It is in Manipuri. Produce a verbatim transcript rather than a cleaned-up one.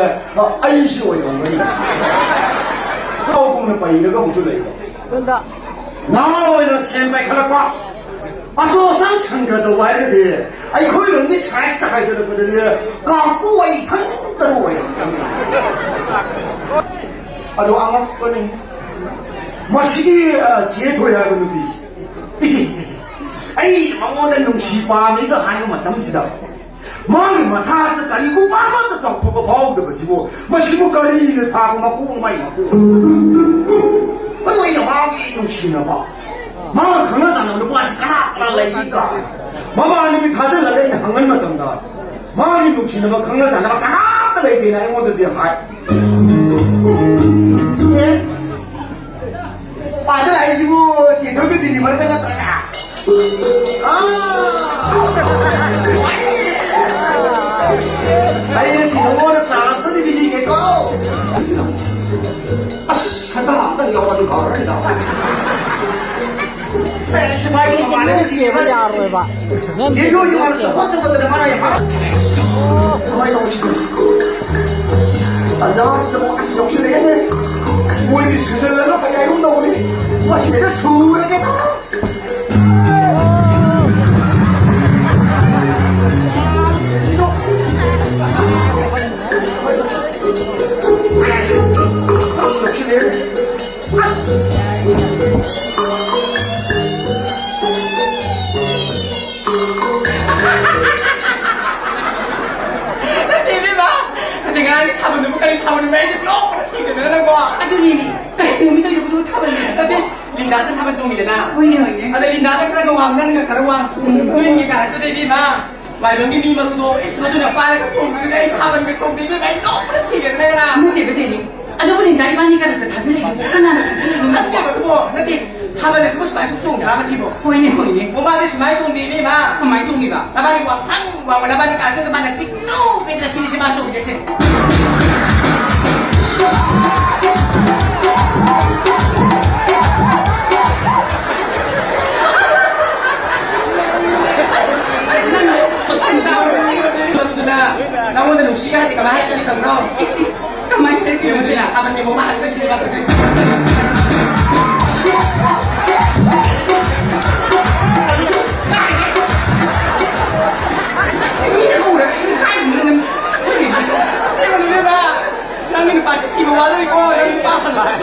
ꯑ, ꯑꯩꯁꯤ ꯑꯣꯏꯔꯝꯒꯅꯤ꯫ ꯀꯥꯎꯒꯨꯝꯅ ꯄꯩꯔꯒ ꯑꯃꯨꯛꯁꯨ ꯂꯩꯕ꯫ ꯅꯍꯥ ꯑꯣꯏꯅ ꯁꯦꯟ ꯄꯥꯏꯈꯠꯂꯛꯄ, ꯑꯆꯧ ꯑꯁꯥꯡ ꯁꯪꯒ ꯇꯧꯕ ꯍꯥꯏꯔꯒꯗꯤ ꯑꯩꯈꯣꯏꯔꯣꯝꯒꯤ ꯁꯥꯏꯖꯇ ꯍꯥꯏꯗꯣꯔꯛꯄꯗꯗꯤ ꯀꯥꯡꯄꯨ ꯑꯩ ꯏꯊꯟꯇ ꯑꯣꯏꯔꯝꯒꯅꯤ꯫ ꯑꯗꯣ ꯑꯉꯛꯄꯅꯤ, ꯃꯁꯤꯒꯤ, ꯑ, ꯆꯦ ꯊꯣꯏ ꯍꯥꯏꯕ ꯅꯨꯄꯤ, ꯏꯁꯦ, ꯏꯁꯦ, ꯏꯁꯦ, ꯑꯩ ꯃꯉꯣꯟꯗ ꯅꯨꯡꯁꯤ ꯄꯥꯝꯃꯤꯒ ꯍꯥꯏꯕ ꯃꯇꯝꯁꯤꯗ ꯃꯥꯒꯤ ꯃꯁꯥꯁꯤꯗ ꯀꯔꯤꯒꯨꯝꯕ ꯑꯃꯠꯇ ꯆꯥꯎꯊꯣꯛꯄ ꯐꯥꯎꯗꯕꯁꯤꯕꯨ, ꯃꯁꯤꯕꯨ ꯀꯔꯤꯅ ꯁꯥꯕ ꯃꯀꯣꯛ, ꯃꯥꯏ ꯃꯀꯣꯛ? ꯑꯗꯨ ꯑꯩꯅ ꯃꯥꯒꯤ ꯅꯨꯡꯁꯤꯅꯕ, ꯃꯥꯒ ꯈꯪꯅ ꯆꯥꯟꯅꯕ ꯅꯨꯄꯥꯁꯤ ꯀꯅꯥ ꯀꯅꯥ ꯂꯩꯒꯦ ꯀꯥꯏꯅ ꯃꯃꯥꯟꯅꯕꯤ ꯊꯥꯖꯤꯜꯂꯒ ꯑꯩꯅ ꯍꯪꯍꯟ ꯃꯇꯝꯗ, ꯃꯥꯒꯤ ꯅꯨꯡꯁꯤꯅꯕ ꯈꯪꯅ ꯆꯥꯟꯅꯕ ꯀꯅꯥꯝꯇ ꯂꯩꯇꯦꯅ ꯑꯩꯉꯣꯟꯗꯗꯤ ꯍꯥꯏ꯫ ꯑꯦ? ꯄꯥꯗ ꯂꯥꯛꯏꯁꯤꯕꯨ ꯆꯦꯊꯣꯛꯀꯤ deliveryꯗ ꯅꯠꯇ꯭ꯔꯒ? ꯑꯥ! ꯑꯩ ꯉꯁꯤ ꯅꯉꯣꯟꯗ ꯆꯥꯟꯁ ꯑꯃꯗꯤ ꯄꯤꯕꯤꯒꯦꯀꯣ꯫ ꯑꯁ, ꯁꯟꯗꯥ ꯑꯝꯇꯪ ꯌꯥꯎꯔꯗꯤ ꯐꯔꯣꯏꯗ꯫ ꯑꯦ, ꯁꯤꯐꯥꯏꯒꯤ ꯃꯃꯥꯟꯅꯕꯤ ꯅꯪ ꯁꯤꯕ ꯌꯥꯔꯣꯏꯕ꯫ ꯅꯪ ꯌꯦꯡꯊꯣꯛꯁꯤ ꯃꯥꯅ ꯆꯠꯄ ꯆꯠꯄꯗꯅ ꯃꯥꯅ ꯌꯥꯝ ꯍꯔꯥꯎ꯫ ꯀꯃꯥꯏꯅ ꯇꯧꯁꯤꯒꯦ? ꯇꯟꯖꯥꯁꯤꯗ ꯑꯃꯨꯛ ꯑꯁ ꯌꯧꯁꯤꯜꯂꯛꯑꯦꯅꯦ꯫ ꯑꯁ ꯃꯣꯏꯗꯤ ꯁꯨꯖꯜꯂꯒ ꯐꯩ ꯍꯥꯏꯒꯨꯝ ꯇꯧꯕꯅꯤ꯫ ꯃꯁꯤꯗ ꯁꯨꯔꯒꯦ ꯇꯧꯔꯣ꯫ ꯁꯤꯗꯣ꯫ ꯑꯁ ꯌꯧꯁꯤꯜꯂꯛꯑꯦꯅꯦ꯫ ꯅꯠꯇꯦ, ꯏꯕꯦꯝꯃ꯫ ꯅꯠꯇꯦ, ꯉꯔꯥꯡꯒꯤ ꯊꯥꯕꯜꯗꯨꯕꯨ ꯀꯔꯤ ꯊꯥꯕꯜꯅꯣ? ꯑꯩꯗꯤ ꯅꯣꯛꯄꯗ ꯁꯤꯗꯅ ꯅꯪꯀꯣ꯫ ꯑꯗꯨꯅꯤꯅꯦ꯫ ꯀꯔꯤ ꯅꯨꯃꯤꯠꯇ ꯌꯧꯕꯗꯨ ꯊꯥꯕꯜꯅꯣ? ꯅꯠꯇꯦ, ꯂꯤꯟꯗꯥꯁꯦ ꯊꯥꯕꯜ ꯆꯣꯡꯉꯤꯗꯅ꯫ ꯍꯣꯏꯅꯦ, ꯍꯣꯏꯅꯦ꯫ ꯑꯗ ꯂꯤꯟꯗꯥꯅ ꯈꯔꯒ ꯋꯥꯡ, ꯅꯪꯅ ꯈꯔ ꯋꯥꯡ꯫ ꯎꯝ꯫ ꯅꯣꯏꯒꯤ ꯀꯥꯔꯛꯇꯨꯗ ꯏꯕꯦꯝꯃ꯫ ꯃꯥꯏꯕꯝꯒꯤ ꯃꯤ ꯃꯔꯨꯗꯣ, ꯏꯁ, ꯃꯗꯨꯅ ꯄꯥꯏꯔꯒ ꯆꯣꯡꯕꯗꯨꯗ ꯑꯩ ꯊꯥꯕꯜꯒ ꯆꯣꯡꯗꯦ ꯏꯕꯦꯝꯃ, ꯑꯩ ꯅꯣꯛꯄꯗ ꯁꯤꯒꯦꯗꯅ ꯉꯔꯥꯡ꯫ ꯅꯠꯇꯦꯕ ꯆꯦꯅꯤ, ꯑꯗꯨꯕꯨ ꯂꯤꯟꯗꯥ ꯏꯕꯥꯅꯤ ꯀꯔꯛꯇ ꯊꯥꯖꯤꯜꯂꯛꯏꯗꯨꯕꯨ ꯀꯅꯥꯅ ꯊꯥꯖꯤꯜꯂꯛꯏꯅꯣ? ꯅꯠꯇꯦꯕ ꯑꯗꯨꯕꯨ, ꯅꯠꯇꯦ, ꯊꯥꯕꯜ ꯑꯁꯤꯕꯨ ꯁꯨꯃꯥꯏ ꯁꯨꯝ ꯆꯣꯡꯕ꯭ꯔꯥ ꯃꯁꯤꯕꯨ? ꯍꯣꯏꯅꯦ, ꯍꯣꯏꯅꯦ꯫ ꯑꯣ, ꯃꯥꯗꯤ ꯁꯨꯃꯥꯏ ꯆꯣꯡꯗꯦ ꯏꯕꯦꯝꯃ, ꯀꯃꯥꯏ ꯆꯣꯡꯉꯤꯕ? ꯅꯕꯥꯅꯤ ꯋꯥꯡꯊ꯭ꯔꯪ ꯋꯥꯡꯕ, ꯅꯕꯥꯅꯤ ꯀꯥꯔꯛꯇꯨꯗ ꯃꯥꯅ ꯄꯤꯛꯇ꯭ꯔꯨ ꯄꯤꯛꯅ ꯁꯤꯅꯤ ꯁꯤ ꯃꯥ ꯆꯣꯡꯉꯤꯁꯦ, ꯁꯦ꯫ ꯅꯪ ꯄꯪꯇꯧ ꯇꯧꯔꯦ꯫ ꯅꯪꯉꯣꯟꯗ ꯅꯨꯡꯁꯤ ꯍꯥꯏꯗꯤ ꯀꯃꯥꯏ ꯍꯥꯏꯔꯛꯀꯅꯤ ꯈꯪꯕ꯭ꯔꯣ? ꯏꯁ, ꯏꯁ, ꯀꯃꯥꯏ ꯍꯥꯏꯔꯛꯀꯅꯤ? ꯌꯦꯡꯉꯨꯁꯤꯅ, ꯊꯥꯕꯜꯒꯤ ꯃꯑꯣꯡ ꯃꯥꯜꯂꯒ ꯁꯤꯅꯦꯃꯥ ꯇꯧꯗꯣꯏ꯫ ꯃꯤꯅ ꯀꯧꯔꯒ ꯑꯩꯅ ꯍꯥꯏꯕꯅꯤꯅ ꯅꯪ ꯑꯁꯦꯡꯕꯅꯦ ꯏꯕꯦꯝꯃ, ꯅꯪꯒꯤ ꯅꯨꯄꯥꯁꯦ ꯊꯤꯕ ꯋꯥꯗꯣꯔꯤꯀꯣ, ꯅꯪ ꯅꯨꯄꯥ ꯐꯪꯉꯔꯣꯏ꯫